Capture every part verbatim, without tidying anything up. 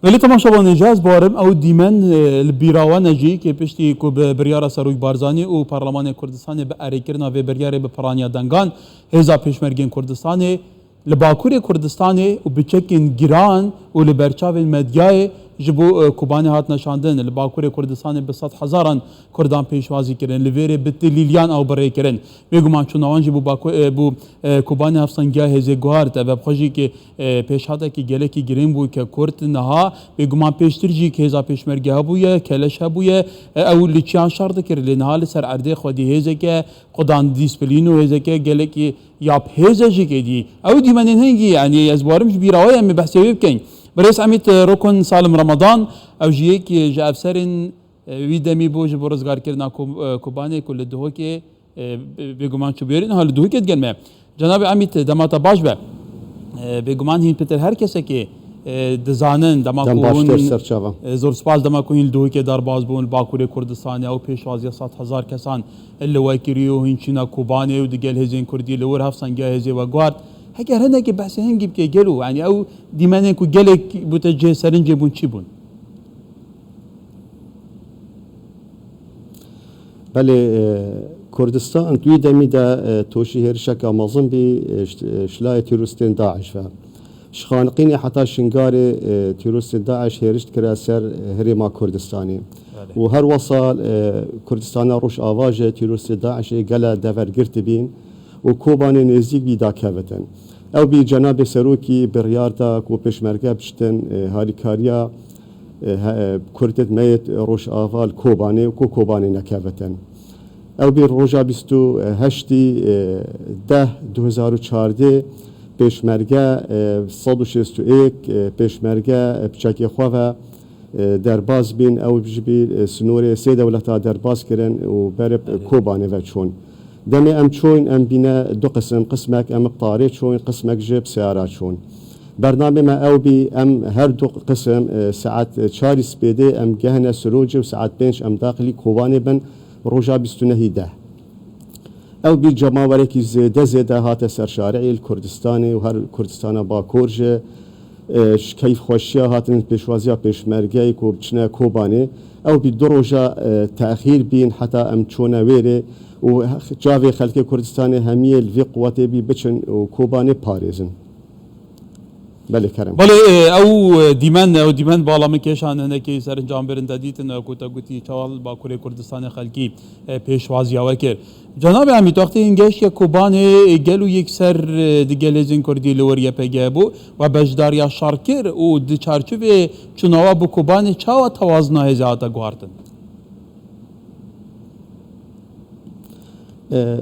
Belê temaşevanê, ji ez barim ew dîmen, e, li bîra we ne jî, kê piştî ku bi biryara Serok Barzanî û Parlemanê Kurdistanê bi erêkirina vê biryarê bi piraniya dengan hêza pêşmergên Kurdistanê li Bakurê Kurdistanê û bi çekên giran û li berçavên medyayê ji bo, e, Kobanê hatine şandin. Li Bakurê Kurdistanê bi sed hezaran Kurdan pêşwazî kirin. Li vêrê bi tilîliyan ew bi rê kirin. Bêguman çûna wan jî bû Baku-, e, bû, e, Kobanê hevsangiya hêzê guhart. Ev bi xwe jî ki, e, pêşhatekî gelekî girîng bû ke Kurd niha, bêguman pêştir jî ki hêza pêşmerge hebûye, keleş hebûye, e, ew li çiyan şer dikir, lê niha li ser erdê xwedî hêzeke qudan dîsplîn û hêzeke gelekî yap hêze jî kê dî. Ew dîmenên hingî, yanî ez barim ji bîra we ye, em ê behsê wê bikeyn. Birêz Emît, e, Rokon Salim Ramadan, ew jî yek ji efserên, e, wî demî bû ji bo rizgarkirina Ko-, e, Kobanê ku li Duhokê, e, bê-, bêguman çûbûyerî niha li Duhokê digel me. Cenabê Emît, dema te baş be. E, bêguman hîn pitir her kesekê, e, dizanin, dema Dem ku hûn, baştir ser çavan. E, zor spas, dema ku hîn li Duhokê derbas bûn, li Bakurê Kurdistanê ew pêşwaziya sed hezar kesan li we kiriye û hîn çîna Kobanê û digel hêzên Kurdî li wir hevsangiya hêzê we guhart. Heger hinekê behsê hingî bike gelo, yanî ew dîmenên ku gelek bû te cihê serincê bûn çi bûn? Belê, e, Kurdistan di wî demî de, e, toşî hêrişeka mezin bî, e, ji, e, ji layê teroristên DAIŞ ve. Ji Xaniqînê heta Şingalê, e, teroristên DAIŞ hêriş dikire ser, e, herêma Kurdistanê. Belê. Û her wesa, e, Kurdistana Rojava jî teroristê DAIŞê gele devergirtî bîn û Kobanê nêzdîk bî dakevitin. Ew bî cenabê serokî biryar da ku pêşmerge biçitin, e, harîkariya, e, he-, e, Kurdên me yê Rojava li Kobanê û ku Kobanê nekevitin. Ew bî roja bîst û heştî, e, deh du hezar û çardeh pêşmerge, e, sed û şêst û yek, e, pêşmerge, e, piçekê xwe ve, e, derbas bîn, ew jî bî, e, sinorê sê dewleta derbas kirin û berê, e, Kobanê ve çûn. Demê em çûn, em bîne du qisim, qismek em bi tarê çûn, qismek jî bi seyara çûn. Bernamê me ew bî, em her du qisim, e, saet çarî spêdê em gehine Sirocê û saet pênc em daxilî Kobanê bin, roja bîst û nehî deh. Ew bî cemawerekî zêde zêde hate ser şarî li Kurdistanê û her Kurdistana Bakur jî, e, ji keyfxweşiya hatin pêşwaziya pêşmergeyê ku biçine Kobanê. Ew bî du roja, e, texîr bîn heta em çûne wêrê û çavê xelkê Kurdistanê hemiyê li vê quwetê bî biçin û Kobanê parêzin. Belê kerem. Belê, e, ew, e, dîmen, ew dîmen bala min kêşan hinekî serencam birin te dîtin, e, ku te gotî çawa li Bakurê Kurdistanê xelkî, e, pêşwaziya we kir. Cenabê Emît, wextê hîn geştiye Kobanê, e, gelo yekser, e, di gelê hêzên Kurdî li wir Y P G bû, we beşdariya şer kir û di çarçovê çûna we bi Kobanê çawa tewazina hêzê hate guhartin? E,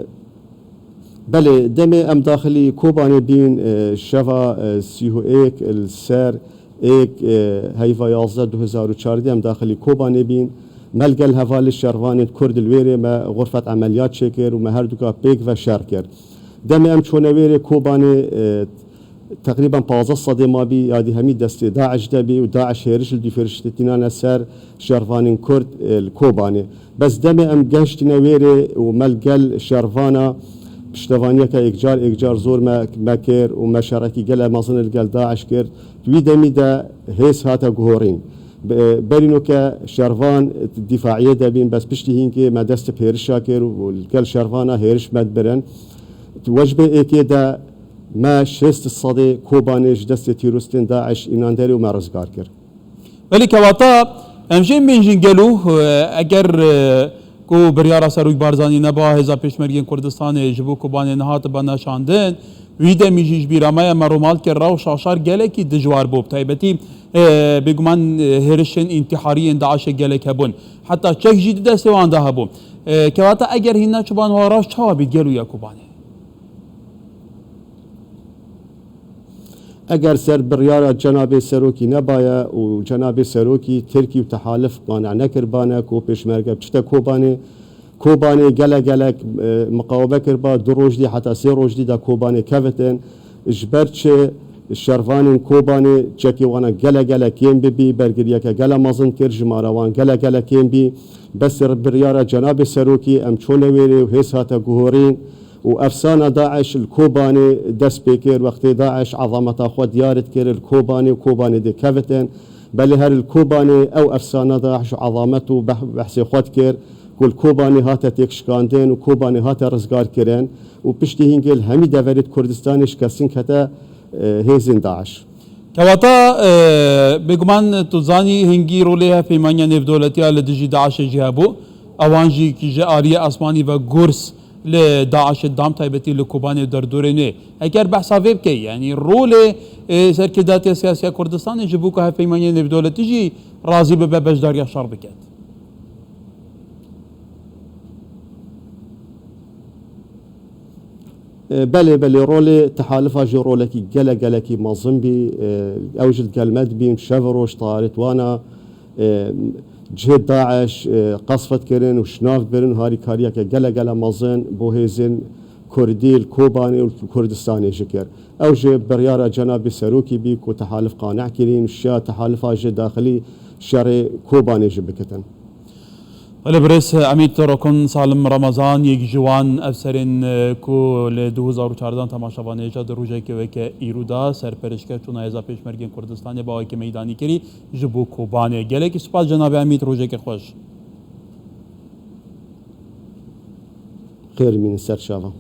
belê, demê em daxilî Kobanê bîn, e, şeva, e, sî û yek li ser êk, e, heyva yazdeh du hezar û çardeh em daxilî Kobanê bîn. Me li gel hevalê şervanên Kurd li wêrê me xurfet emeliyat çêkir û me herduka pêk ve şer kir. Demê em çûne wêrê Kobanê, e, teqrîben pazdeh sedê mabî ya dî hemî destê DAIŞ de bî û DAIŞ hêriş li dîfiriştî tînane ser şervanên Kurd, e, li Kobanê. Bes demê em geştîne wêrê û me li gel şervana piştevaniyeke êkcar êkcar zor me, me kir û me şerekî gele mezin li gel DAIŞ kir. Di wî demî de hêz hate guhorîn. Be-, berîno ke şervan dîfaiyê de bîn, bes piştî hînkê me dest bi hêrişa kir û li gel şervana hêriş me dibirin. Di wecbê êkê de me şêst sedê Kobanê ji destê teroristên DAIŞ înanderê û me rizgar kir. Belê kewata em jê bêjin gelo, e, eger, e, ku biryara Serok Barzanî neba, hêza pêşmergên Kurdistanê ji bo Kobanê nehatibe neşandin, wî demî jî ji bîra me ye, me rûmal kir, rewşa şer gelekî dijwar bû. Bi taybetî, e, bêguman, e, hêrişên întîharî yên DAIŞê gelek hebûn. Heta çek jî di destê wan de hebû. E, kewata eger hîn neçiban wa rewş çawa bî gelo ya Kobanê? Eger ser biryara Cenabê Serokî nebaye û Cenabê Serokî tirkî û tehalif mane nekiribane ku pêşmerge biçite Kobanê, Kobanê gele gelek, e, miqaweme kiriba, du roj dî heta sê roj dî de Kobanê kevitin. Ji ber çi şervanên Kobanê çekê wana gele gele kêm bibî, bergiriyeke gele mezin kir, jimara wan gele gele kêm bî. Bes ser biryara Cenabê Serokî em çûne wêrê û hêz hate guhorîn. û efsana DAIŞ li Kobanê dest pê kir. Wextê DAIŞ ezameta xwe diyar dikir li Kobanê û Kobanê dê kevitin. Belê her li Kobanê ew efsana DAIŞ û ezamet û beh-, behsê xwe dikir ku li Kobanê hate têkşikandin û Kobanê hate rizgar kirin û piştî hîngê li hemî deverê di Kurdistanê şikestin kete, e, hêzên DAIŞ. Kewata, e, bêguman tu zanî hingî rolê hevpeymaniya nêvdewletiya li dijî DAIŞê jî hebû. Ewan jî ki ji aliyê asmanî ve gurs li DAIŞê dam taybetî li Kobanê û derdorê nê. Heger behsa vê bikey, yanî rolê, e, serkirdatiya siyasiya Kurdistanê ji bo ku hevpeymaniya nêvdewletî jî razî bibe beşdariya şer biket. E, belê, belê, rolê Tehalifa jî rolekî gele gelekî mezin bî. E, ew jî li gel me dibîn, şev û roj tarit wana, e, cihê DAIŞ, e, qesf kirin û şinav birin û harîkariyeke gele gele mezin bo hêzên Kurdî li Kobanê û li Kurdistanê jî kir. Ew jî biryara Cenabê Serokî bî ku Tehalif qane kirîn û şiya Tehalifa jî daxilî şerê Kobanê jî bikitin. Belê birêz Emîd Rokon Salim Ramazan, yek ji wan efserên, e, ku li du hezar û çardeh temaşevanê jî di rojekê weke îro de serperiştker çûna Hêza Pêşmergên Kurdistanê bi awekî meydanî kirî ji bo Kobanê. Gelekî spas cenabê Emîd, rojekê xweş. Xêr mînin ser çavan.